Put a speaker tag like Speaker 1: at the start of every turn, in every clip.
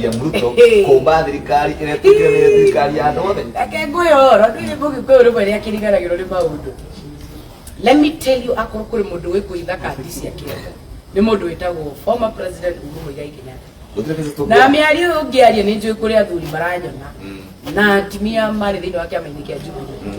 Speaker 1: William Ruto kũmba thirikari ĩrĩa ĩtuĩkire nĩ thirikari ya andũ othe.
Speaker 2: Reke ngwĩre ũhoro, ndũire mũgĩkũyũ rĩmwe nĩakĩriganagĩrwo nĩ maũndũ. Let me tell you, akorwo kũrĩ mũndũ wĩ kũitha kandi cia kĩongo nĩ mũndũ wĩtagwo former President Uhuru Muigai Kenyatta.
Speaker 1: Gũtirĩ kĩndũ tũngĩ-
Speaker 2: Na mĩario ĩyo ũngĩaria, nĩ njũĩ kũrĩ athuri maranyona na atumia marĩ thĩinĩ wa kĩama-inĩ kĩa Jubilee.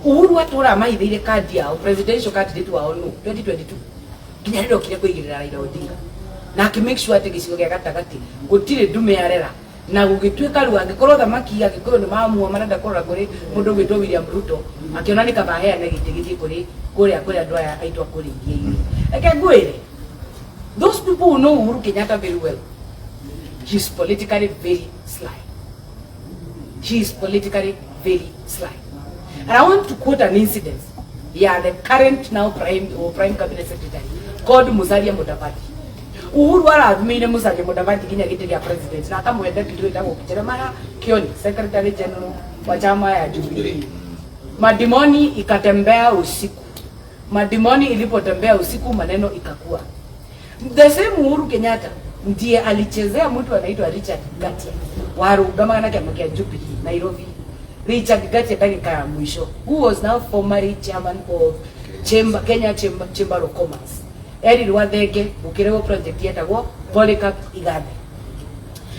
Speaker 2: Uhuru atũraga mahithĩire kandi yao, presidential candidate wao nũ 2022, nginya rĩrĩa okire kũigĩrĩra Raila Odinga na akĩ make sure atĩ gĩcigo gĩa gatagatĩ gũtirĩ ndume yarera, na gũgĩtuĩka rĩu angĩkorwo thamaki Agĩkũyũ nĩ mamua marenda kũrora kũrĩ mũndũ ũgwĩtwo William Ruto, akĩona nĩ kaba aheane gĩtĩ gĩthiĩ kũrĩ kũrĩa kũrĩ andũ aya aitũ a kũrĩa iria-inĩ. Reke ngwĩre, those people who know Uhuru Kenyatta very well, he is politically very sly. He is politically very sly. And I want to quote an incident. Yeah, the current now prime or prime cabinet secretary called Musalia Mudavadi. Uhuru arathumeire Musalia Mudavadi nginya gĩtĩ gĩa president na akamũhe deputy wĩtagwo Jeremiah Kioni, secretary general wa chama ya Jubilee. Madimoni ikatembea usiku. Madimoni ilipotembea usiku, maneno ikakua. The same Uhuru Kenyatta ndiye alichezea mtu anaitwa Richard Ngatia warũgamaga na kĩama kĩa Jubilee Nairobi. Richard Ngatia ndagĩka ya mũico, who was now formerly chairman of Chamber, Kenya Chamber of Commerce, erirwo athenge gũkĩrehwo project yetagwo Polycarp Igathe.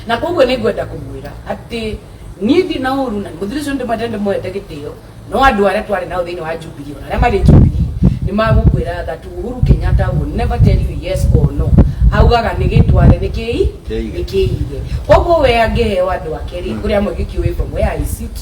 Speaker 2: Na koguo nĩ ngwenda kũmwĩra atĩ niĩ ndina ũru na mũthuri ũcio, ndĩmwendete, ndĩmũhete gĩtĩo, no andũ arĩa twarĩ nao thĩinĩ wa Jubilee, ona arĩa marĩ Jubilee, nĩ magũkwĩra that Uhuru Kenyatta will never tell you yes or no. Augaga nĩ gĩtware nĩ kĩi
Speaker 1: Kĩige.
Speaker 2: nĩ kĩige. Koguo we angĩheo andũ ake rĩ, kũrĩ amwe gĩkiũĩ from where I sit,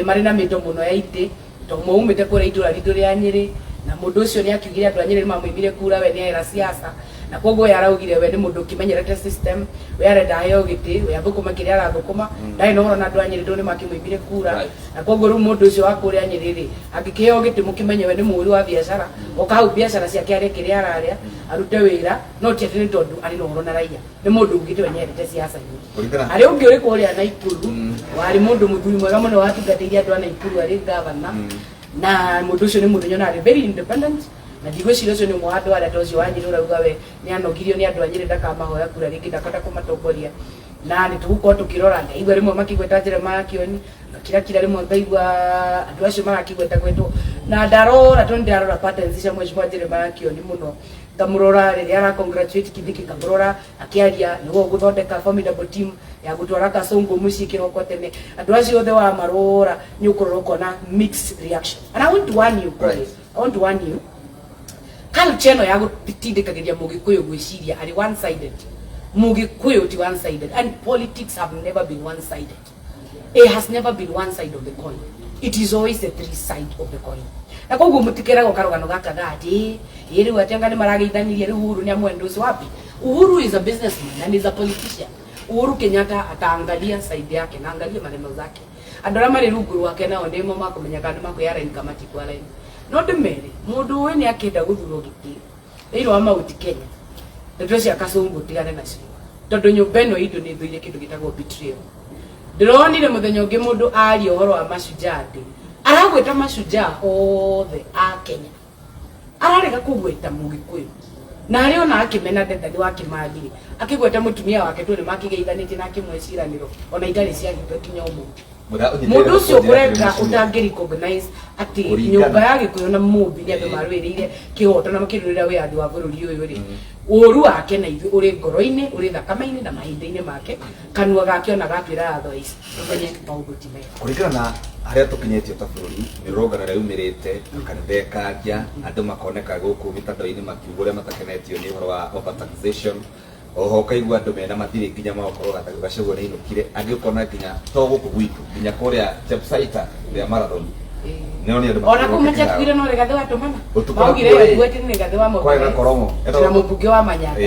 Speaker 2: marĩ na mĩto mũno ya itĩ tondũ maumĩte kũrĩa itũra ritũ rĩa Nyĩrĩ, na mũndũ ũcio nĩ akiugire andũ a Nyĩrĩ nĩ mamũimire kura, we nĩ ahera siasa, na koguo we araugire we nĩ mũndũ ũkĩmenyerete system, we arenda aheo gĩtĩ, we athũkũme kĩrĩa arathũkũma, ndarĩ na ũhoro na andũ a Nyĩrĩ tondũ nĩ makĩmũimire kura. Na koguo rĩu mũndũ ũcio wa kũrĩa Nyĩrĩ rĩ, angĩkĩheo gĩtĩ, mũkĩmenye we nĩ mũhũri wa biacara, oka hau biacara ciake arĩe kĩrĩa ararĩa, arute wĩra, no ti atĩ nĩ tondũ arĩ na ũhoro na raia. Nĩ mũndũ ugĩte we nĩendete siasa nyingĩ. Harĩ ũngĩ ũrĩ kũrĩa Naikuru, warĩ mũndũ mũthuri mwega mũno watungatĩire andũ a Naikuru arĩ gavana, na mũndũ ũcio nĩ mũndũ nyonaga arĩ very independent, na ndigwĩciria ũcio nĩ ũmwe wa andũ arĩa ta ũcio wa Nyĩrĩ ũrauga we nĩ anogirio nĩ andũ a Nyĩrĩ, ndakamahoya kura rĩngĩ, ndakahota kũmatongoria. Na nĩ tũgũkorwo tũkĩrora. Ndaigua rĩmwe makĩgweta Jeremiah Kioni, ngakirakira, rĩmwe ngaigua andũ acio marakĩgweta gwetwo, na ndarora tondũ ndĩrarora patterns cia mheshimiwa Jeremiah Kioni mũno, ngamũrora rĩrĩa ara congratulate Kindiki, ngamũrora akĩaria nĩguo gũthondeka formidable team ya gũtwara Kasongo mũciĩ kĩroko tene. Andũ acio othe wamarora nĩ ũkũrora ũkona mixed reaction, and I want to warn you. I want to warn you, culture ĩno ya gũtindĩkagĩria mũgĩkũyũ gwĩciria arĩ one sided, mũgĩkũyũ ti one sided, and politics have never been one sided. It has never been one side of the coin. It is always the three side of the coin. Na koguo mũtikeragwo karũgano gaka ga atĩ ĩ rĩu atĩ anga nĩ marageithanirie, rĩu Uhuru nĩ amwenda ũcio wapi. Uhuru is a businessman and is a politician. Uhuru Kenyatta ataangalia side yake na angalie maneno zake. Andũ arĩa marĩ rungu rwake nao nĩmo makũmenya kana nĩ makwĩyaraini kana matikwaraini. No ndĩmere mũndũ ũyũ nĩ akĩenda gũthurwo gĩtĩ thĩinĩ wa Mount Kenya, ndeto cia Kasongo tigane nacio, tondũ nyũmba ĩno itũ nĩ ĩthũire kĩndũ gĩtagwo betrayal. Ndĩronire mũthenya ũngĩ mũndũ aria ũhoro wa mashujaa day, aragwĩta mashujaa othe a Kenya, ararega kũgweta mũgĩkũyũ, na arĩ ona akĩmena Dedan wa Kĩmathi, akĩgweta mũtumia wake tondũ nĩ makĩgeithanĩtie na akĩmwe ciranĩro ona itarĩ ciahithwo nginya ũmũthĩ. Mũndũ ũcio ũkũrenga ũtangĩ recognize atĩ nyũmba ya Gĩkũyũ na Mũmbi nĩ andũ marũĩrĩire kĩhoto na makĩrũĩrĩra wĩyathi wa bũrũri ũyũ rĩ, ũru wake na ithuĩ ũrĩ ngoro-inĩ, ũrĩ thakame-inĩ na mahĩndĩ-inĩ make. Kanua gake ona gatwĩra otherwise, ũmenye maũndũ ti mega.
Speaker 1: Kũringana na harĩa tũkinyĩtio ta bũrũri, mĩrũrũngano ĩrĩa yumĩrĩte, makanitha ĩkanjia, andũ makoneka gũkũ mĩtandao-inĩ makiuga ũrĩa matakenetio nĩ ũhoro wa overtaxation. Oho ũkaigua andũ mena mathirĩ nginya magakorwo Gachagua nĩ ainũkire, angĩ ũkona nginya to gũkũ gwitũ, nginya kũrĩa Chepsaita rĩa marathon nĩo nĩ andũ
Speaker 2: Ona kũu matiakuire no Rigathĩ watũmana.
Speaker 1: Ũtukũ
Speaker 2: maugire
Speaker 1: nakuo rĩ,
Speaker 2: we atĩ nĩ Rigathĩ wa
Speaker 1: kwarĩ na Koromo.
Speaker 2: Na mũmbunge wa Manyatta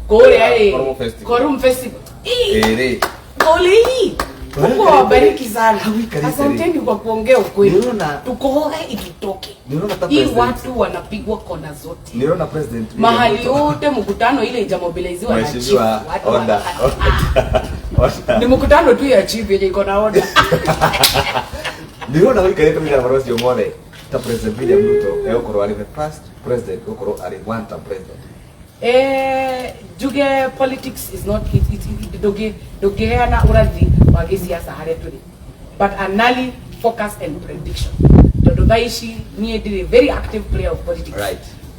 Speaker 2: kũrĩa ĩ
Speaker 1: Koromo Festival.
Speaker 2: Korum Festival. Ii,
Speaker 1: Ĩĩ rĩ.
Speaker 2: Kauli hii Mungu awabariki sana.
Speaker 1: Hau ikarĩte rĩ.
Speaker 2: Asanteni kwa kuongea ukweli. Tukohoe itutoke.
Speaker 1: Nĩũrona ta
Speaker 2: Hii
Speaker 1: president-
Speaker 2: watu wanapigwa kona zote.
Speaker 1: Nĩũrona President William
Speaker 2: Mahali
Speaker 1: Ruto.
Speaker 2: yote mkutano ile itamobiliziwa na chief.
Speaker 1: Mheshimiwa
Speaker 2: Watu
Speaker 1: order, order.
Speaker 2: Ni mkutano tu ya chief yenye iko na order.
Speaker 1: Nĩũrona ũikarĩte kũringana na marũa macio mothe, ta President William Ruto egũkorwo arĩ the first president gũkorwo arĩ one term president.
Speaker 2: Njuge politics is not it, ndũngĩheana ũrathi wa gĩsiasa harĩa tũrĩ, but an early focus and prediction, tondũ thaa ici niĩ ndirĩ very active player of politics,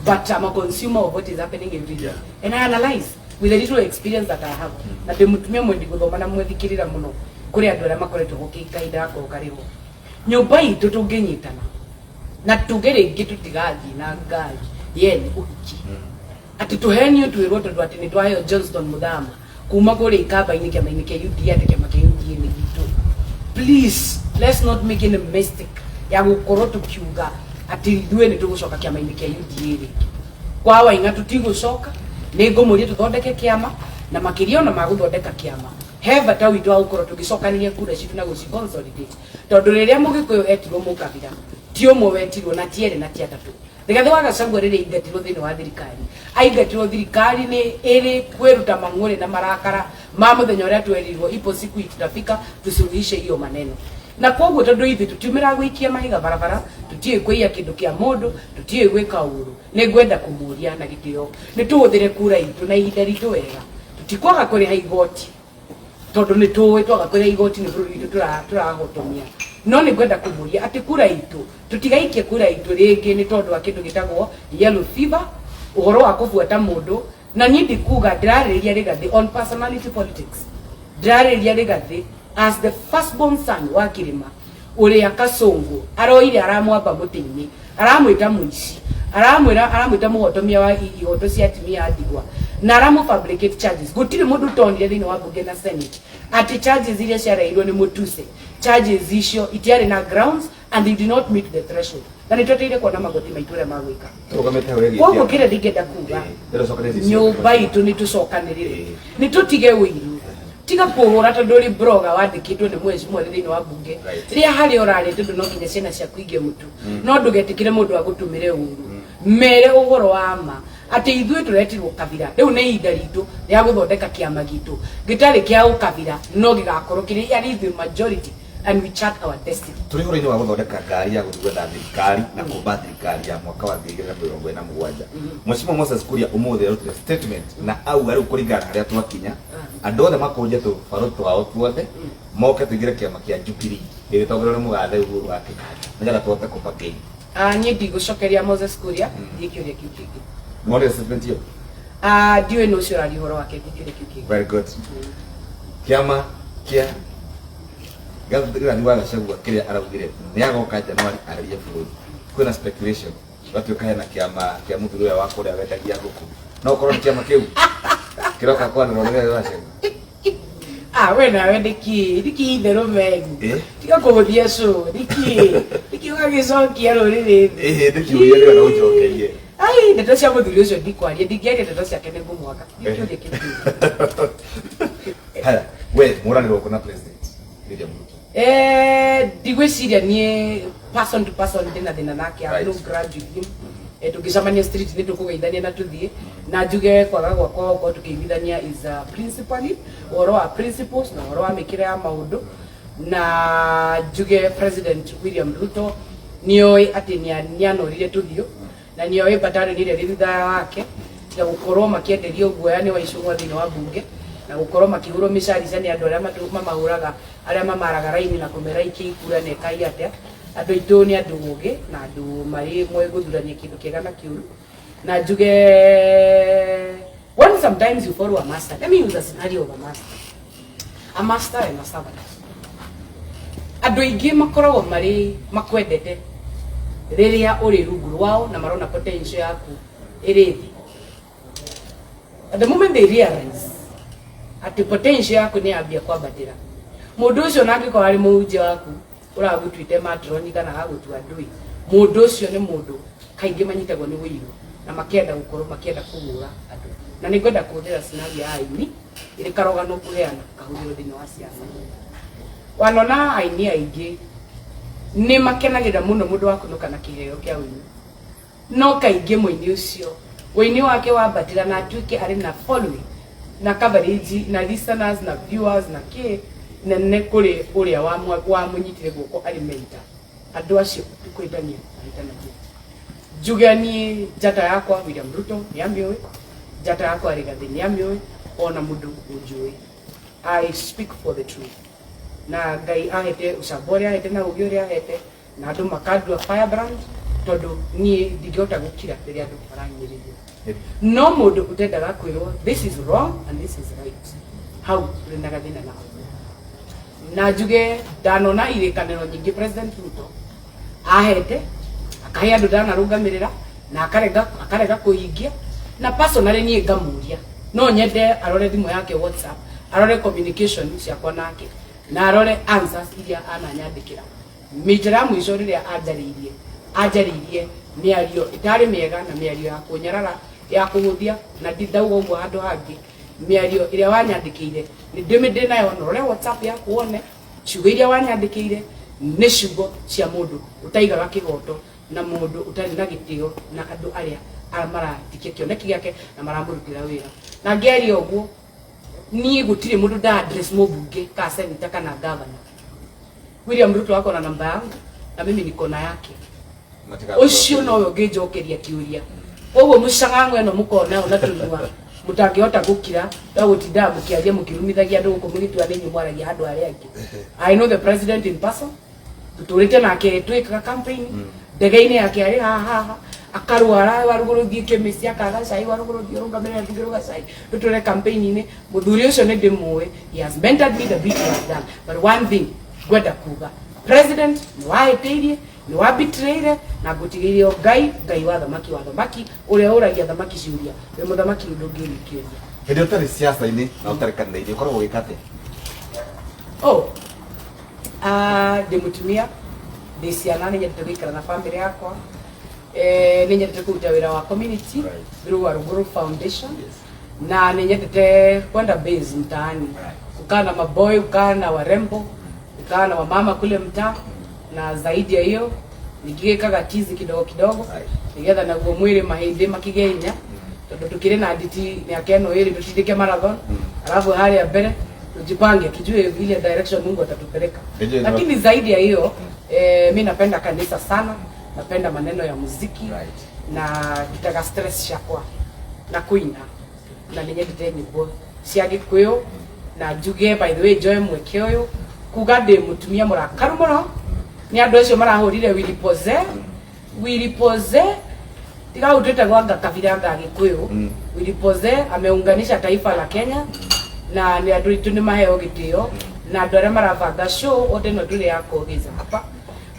Speaker 2: but I'm a consumer of what is happening every day and I analyze with the little experience that I have, na ndĩ mũtumia mwendi gũthoma na mwethikĩrĩra mũno kũrĩ andũ arĩa makoretwo ho kahinda gakorwo karĩ ho. Nyũmba itũ tũngĩnyitana na tuge rĩngĩ tũtigathiĩ na ngari yene ũhiki, atĩ tũhenio twĩrwo tondũ atĩ nĩ twaheo Johnston Muthama kuma kũrĩa ikamba-inĩ kĩama-inĩ kĩa UDA, atĩ kĩama kĩa UDA nĩ gitũ. Please, let's not make any mistake ya gũkorwo tũkiuga atĩ ithuĩ nĩ tũgũcoka kĩama-inĩ kĩa UDA rĩngĩ. Kwa Waing'a tũtigũcoka. Nĩ ngũmũria tũthondeke kĩama, na makĩria ona ma gũthondeka kĩama, he bata witũ wa gũkorwo tũgĩcokanĩria kura citũ na gũci consolidate, tondũ rĩrĩa Mũgĩkũyũ etirwo mũkabira, ti ũmwe wetirwo, na ti erĩ, na ti atatũ. Rigathĩ wa Gachagua rĩrĩa aingatirwo thĩinĩ wa thirikari, aingatirwo thirikari nĩ ĩrĩ kwĩruta mang'ũrĩ na marakara ma mũthenya ũrĩa twerirwo ipo siku itafika tusuluhishe hiyo maneno. Na koguo tondũ ithuĩ tũtiumĩra gũikia mahiga barabara, tũtiũĩ kũiya kĩndũ kĩa mũndũ, tũtiũĩ gwĩka ũru, nĩ ngwenda kũmũria na gĩtĩo nĩ tũhũthĩre kura itũ na ihinda ritũ wega. Tũtikwaga kũrĩha igoti, tondũ nĩ tũĩ twaga kũrĩha igoti nĩ bũrũri witũ tũrahotomia, no nĩ ngwenda kũmũria atĩ kura itũ tũtigaikie kura itũ rĩngĩ nĩ tondũ wa kĩndũ gĩtagwo yellow fever, ũhoro wa kũbuata mũndũ. Na niĩ ndikuga ndĩrarĩrĩria Rigathĩ on personality politics, ndĩrarĩrĩria Rigathĩ as the firstborn son wa kĩrĩma ũrĩa Kasũngũ aroire aramwamba mũtĩ-inĩ, aramwĩta mũici, aramwĩra, aramwĩta mũhotomia wa ihoto cia atumia a ndigwa, na aramũ fabricate charges. Gũtirĩ mũndũ ũtonire thĩinĩ wa bunge na Senate atĩ charges iria ciareirwo nĩ Mũtuse, charges icio itiarĩ na grounds and they did not meet the threshold, na nĩ twetereire kuona magoti maitũ ũrĩa magwĩka.
Speaker 1: Tũrũgamĩte hau wĩgiĩ
Speaker 2: Koguo
Speaker 1: kĩama.
Speaker 2: Kĩrĩa ndingĩenda kuga,
Speaker 1: Ndĩrocokanĩrĩria
Speaker 2: nyũmba itũ nĩ tũcokanĩrĩre, nĩ tũtige ũiru, tiga kũhũra tondũ ũrĩ blogger wandĩkĩtwo nĩ mheshimiwa thĩinĩ wa bunge. Rĩa harĩa ũrarĩa, tondũ no nginya ciana ciaku igĩe mũtu, no ndũgetĩkĩre mũndũ agũtũmĩre ũru. Mere ũhoro wa ma atĩ ithuĩ tũretirwo kabira, rĩu nĩ ihinda ritũ rĩa gũthondeka kĩama gitũ gĩtarĩ kĩa ũkabira, no gĩgakorwo kĩrĩ arĩ ithuĩ majority, and we chart our destiny.
Speaker 1: Tũrĩ ũhoro-inĩ wa gũthondeka ngari ya gũthiĩ gwetha thirikari na kũmba thirikari ya mwaka wa 2027. Mheshimiwa Moses Kuria ũmũthĩ arutire statement na auga rĩu kũringana na harĩa twakinya, andũ othe makũnje tũbarũ twao tuothe moke tũingĩre kĩama kĩa Jubilee gĩgĩtongorio nĩ mũgathe Uhuru wa Kenyatta nĩgetha tũhote kũbargain.
Speaker 2: Ah, niĩ ndigũcokeria Moses Kuria, thiĩ kĩũria kĩu kĩngĩ.
Speaker 1: Nĩwonire statement ĩyo?
Speaker 2: Ah, ndiũĩ nũ ũcio ũraria ũhoro wake, thiĩ kĩũria kĩu kĩngĩ.
Speaker 1: Very good. Kĩama kĩa Rigathi wa Gachagua kĩrĩa araugire nĩ agoka Januari arĩrie bũrũri. Kwĩna speculation gatuĩka hena kĩama kĩa mũthuri ũrĩa wa kũrĩa wendagia ngũkũ, no ũkorwo nĩ kĩama kĩu kĩroka kwanĩrwo nĩ Rigathi wa Gachagua.
Speaker 2: Ah, we nawe nĩkĩ nĩkĩ itherũ meni? Tiga kũhũthia show, nĩkĩ nĩkĩ ũgagĩcokia rũrĩrĩ thĩ?
Speaker 1: Ĩhĩ, ndĩkiũria nĩgetha ũnjokerie.
Speaker 2: Ai, ndeto cia mũthuri ũcio ndikwaria, ndingĩaria ndeto ciake, nĩ ngũmwaka. Thiĩ kĩũria kĩu kĩngĩ.
Speaker 1: Haya, we mũranĩrwo kũ na President William Ruto?
Speaker 2: Ndigwĩciria niĩ person to person ndĩna thĩna nake. I have no grudge with him. Tũngĩcemania street nĩ tũkũgeithania na tũthiĩ na njuge kwaga gwakwa gũkorwo tũkĩiguithania is principally ũhoro wa principles na ũhoro wa mĩkĩre ya maũndũ. Na njuge President William Ruto nĩoĩ atĩ nĩanorire tũthiũ, na nĩoĩ battalion ĩrĩa ĩrĩ thutha wake, tiga gũkorwo makĩenderio guoya nĩ Waicũng'wa thĩinĩ wa bunge, na gũkorwo makĩhũrwo mĩcarica nĩ andũ arĩa mamahũraga, arĩa mamaraga raini na kũmera ikia ikura na ĩkai atĩa. Andũ aitũ nĩ andũ ũgĩ na andũ marĩ moĩ gũthurania kĩndũ kĩega na kĩũru. Na njuge, when sometimes you follow a master, let me use a scenario of a master, a master and a servant. Andũ aingĩ makoragwo marĩ makwendete rĩrĩa ũrĩ rungu rwao na marona potential yaku ĩrĩ thĩ. At the moment they realize atĩ potential yaku nĩ yambia kwambatĩra, mũndũ ũcio na angĩkorwo arĩ mũhunjia waku ũragũtuĩte matroni kana agagũtua ndũi, mũndũ ũcio nĩ mũndũ kaingĩ manyitagwo nĩ ũiru na makenda gũkorwo makĩenda kũhũra andũ. Na nĩ ngwenda kũhũthĩra scenario ya aini ĩrĩ karũgano ngũheana kahũthĩrwo thĩinĩ wa siasa. Wanona aini aingĩ nĩ makenagĩrĩra mũno mũndũ wa kũnũka na kĩheo kĩa ũini, no kaingĩ mũini ũcio ũini wake wambatĩra na atuĩke arĩ na following na coverage na listeners na viewers na kĩ nene kũrĩ ũrĩa wamũnyitire guoko arĩ mentor, andũ acio kwĩtania mahĩtanagia. Njuge niĩ njata yakwa William Ruto nĩ amĩũĩ. Njata yakwa Rigathi nĩ amĩũĩ, ona mũndũ ũnjũĩ. I speak for the truth. Na Ngai ahete ũcamba ũrĩa ahete na ũgĩ ũrĩa ahete, na andũ makandua firebrand, tondũ niĩ ndingĩhota gũkira rĩrĩa andũ maranyĩrĩria. No mũndũ ũtendaga kwĩrwo this is wrong and this is right, hau tũrĩ na gathĩna nao. Na njuge ndanona irĩkanĩro nyingĩ President Ruto ahete, akahe andũ ndanarũgamĩrĩra, na akarega kũhingia. Na personally niĩ ngamũria, no nyende arore thimũ yake WhatsApp, arore communication ciakwa nake, na arore answers iria ananyandĩkĩra. Mĩita ya mũico rĩrĩa anjarĩirie mĩario ĩtarĩ mĩega na mĩario ya kũnyarara, ya kũhũthia, na ndindauga ũguo handũ hangĩ. Mĩario ĩrĩa wanyandĩkĩire nĩ ndĩmĩndĩ nayo, na ũrore WhatsApp yaku wone ciugo iria wanyandĩkĩire nĩ ciugo cia mũndũ ũtaigaga kĩhoto na mũndũ ũtarĩ na gĩtĩo na andũ arĩa maratikia kĩoneki gĩake na maramũrutĩra wĩra. Na ngĩaria ũguo, niĩ gũtirĩ mũndũ nda address mũmbunge ka senator kana governor. William Ruto ako na namba yangu na mimi niko na yake. Ũcio nowe ũngĩnjokeria kĩũria. Koguo mũcang'ang'o ĩno mũkona na tũnua mũtangĩhota gũkira no gũtindaga mũkĩaria mũkĩrumithagia andũ gũkũ mũgĩtua nĩ inyuĩ mwaragia handũ harĩa angĩ. I know the president in person, tũtũrĩte nake twĩkaga campaign ndege-inĩ yake arĩ haha haha, akarwara warugũrũ thiĩ kĩmĩci, akaga cai warugũrũ thiĩ ũrũgamĩrĩre ndugĩrwo gacai tũtũre campaign-inĩ. Mũthuri ũcio nĩ ndĩmũĩ, he has mentored me the bit he has done. But one thing ngwenda kuga, president nĩ wahĩtĩirie, nĩ wambitirĩire, na ngũtigĩire o Ngai, Ngai wa thamaki wa thamaki, ũrĩa ũragia thamaki ciũria. Wĩ mũthamaki ndũngĩũria kĩũria.
Speaker 1: Hĩndĩ ũtarĩ siasa-inĩ na ũtarĩ kanitha-inĩ, ũkoragwo ũgĩka atĩa?
Speaker 2: Oh, ndĩ mũtumia, ndĩ ciana, nĩ nyendete gũikara na family yakwa. Nĩ nyendete kũruta wĩra wa community through Waruguru Foundation. Na nĩ nyendete kwenda base mtaani, kukaa na maboy, kukaa na warembo, kukaa na wamama kule mtaa, na zaidi ya hiyo ningĩgĩkaga tizi kidogo kidogo nigetha naguo mwĩrĩ mahĩndĩ makĩgĩe hinya, tondũ tukĩrĩ na nditi mĩaka ĩno ĩrĩ tũtindĩke marathon, alafu harĩa mbere tujipange, tujue ile direction Mungu atatupeleka. Lakini zaidi ya hiyo, mi napenda kanisa sana, napenda maneno ya muziki na ndutaga stress ciakwa na kuina, na nĩ nyendete nyĩmbo cia Gĩkũyũ. Na njuge, by the way, njoe mweke ũyũ kuga ndĩ mũtumia mũrakaru mũno nĩ andũ acio marahũrire Willy Pose. Willy Pose, tiga hau twĩtagwo anga kabira anga Gĩkũyũ. Willy Pose ameunganisha taifa la Kenya, na nĩ andũ aitũ nĩ maheo gĩtĩo, na andũ arĩa marabanga show othe ĩno ndũrĩ ya kũgĩza hapa.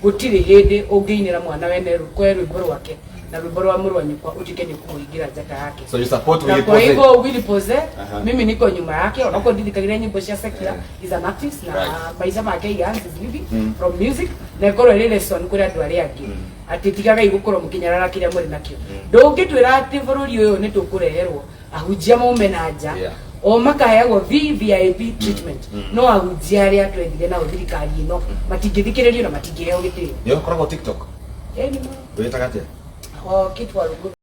Speaker 2: Gũtirĩ hĩndĩ ũngĩinĩra mwana wene kwe rwĩmbo rwake na rwĩmbo rwa mũrũ wa nyũkwa ũtuĩke nĩ ũkũmũhingĩra njata yake.
Speaker 1: So you support
Speaker 2: Na
Speaker 1: Willy
Speaker 2: kwa
Speaker 1: Pose?
Speaker 2: hivyo Willy Pose, mimi niko nyuma yake, onakorwo ndithikagĩrĩria nyĩmbo cia secular, is an artist na maica make he earns his living from music, na ĩkorwo ĩrĩ lesson kũrĩ andũ arĩa angĩ atĩ tigagai gũkorwo mũkĩnyarara kĩrĩa mũrĩ nakĩo. Ndũngĩtwĩra atĩ bũrũri ũyũ nĩ tũkũreherwo ahunjia maume na nja o makaheagwo VVIP treatment, no ahunjia arĩa twethire nao thirikari ĩno matingĩthikĩrĩrio na matingĩheo gĩtĩo.
Speaker 1: Nĩ ũkoragwo TikTok?
Speaker 2: Ĩĩ, nĩ ma.
Speaker 1: Wĩtaga atĩa?
Speaker 2: O Kate Waruguru.